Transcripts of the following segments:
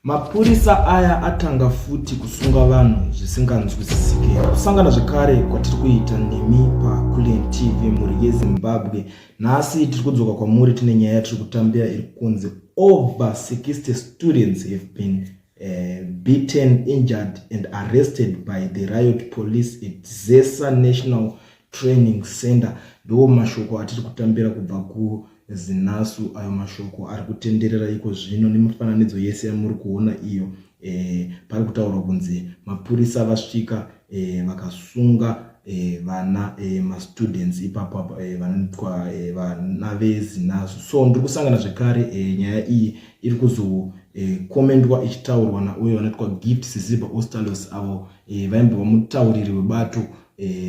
Mapurisa aya atanga futi kusunga vanhu zvisinganzwisisike. Kusangana zvekare kwatiri kuita nemi paCulian TV mhuri yeZimbabwe. Nhasi tiri kudzoka kwamuri tine nyaya yatiri kutambira iri kunzi over 60 students have been beaten, injured and arrested by the riot police at Zesa National Training Center. Ndiwo mashoko atiri kutambira kubva kuZinasu, ayo mashoko ari kutenderera iko zvino nemifananidzo yese yamuri kuona iyo. Pari kutaurwa kunzi mapurisa vasvika vakasunga vana mastudents ipapo apa vanoitwa vana veZinasu. So ndiri kusangana zvekare nyaya iyi iri kuzokomendwa ichitaurwa nauyo vanoitwa Gift Siziba Ostalos, avo vaimbova mutauriri webato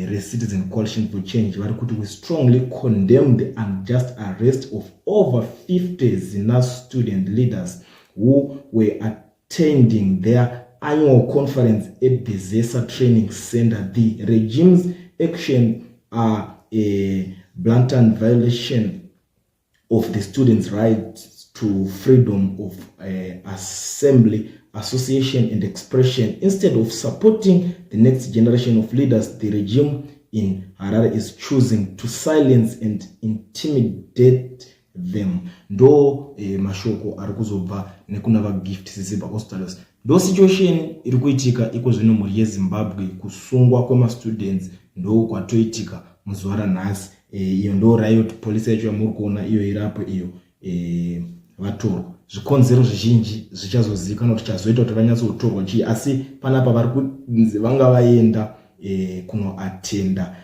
reCitizen Coalition for Change. Vari kuti, "We strongly condemn the unjust arrest of over 50 ZINASU student leaders who were attending their annual conference at the ZESA Training Center. The regime's action are a blatant violation of the students' rights to freedom of assembly, association and expression. Instead of supporting the next generation of leaders, the regime in Harare is choosing to silence and intimidate them." Ndo mashoko ari kuzobva nekuna vaGift Siziba Ostalos. Ndo situation iri kuitika iko zvino, mhuri yeZimbabwe. Kusungwa kwemastudents ndo kwatoitika muzuva ranhasi. Iyo ndo riot police yacho yamuri kuona iyo irapo iyo. Vatorwa, zvikonzero zvizhinji zvichazozivikanwa kuti chazoita kuti vanyatsotorwa chii, asi panapa vari kunzi vanga vaenda kunoatenda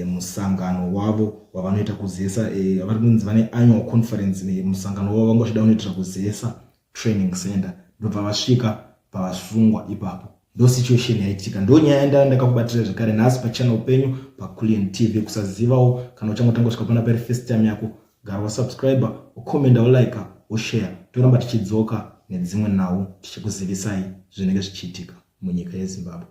musangano wavo wavanoita kuZESA. Vari kunzi vane annual conference, musangano wavo vanga vachida kunoitira kuZESA Training Center. Ndobva vasvika pavasungwa ipapo. Ndo situation yaitika, ndo nyaya ndaa ndakakubatira zvekare nhasi pachannel penyu paCulian TV. Kusazivawo, kana uchangotanga kusvika pana pari first time yako, gara wasubscribe, ukomenda, ulike, ushare. Toramba tichidzoka nedzimwe nhau tichikuzivisai zvinenge zvichiitika munyika yeZimbabwe.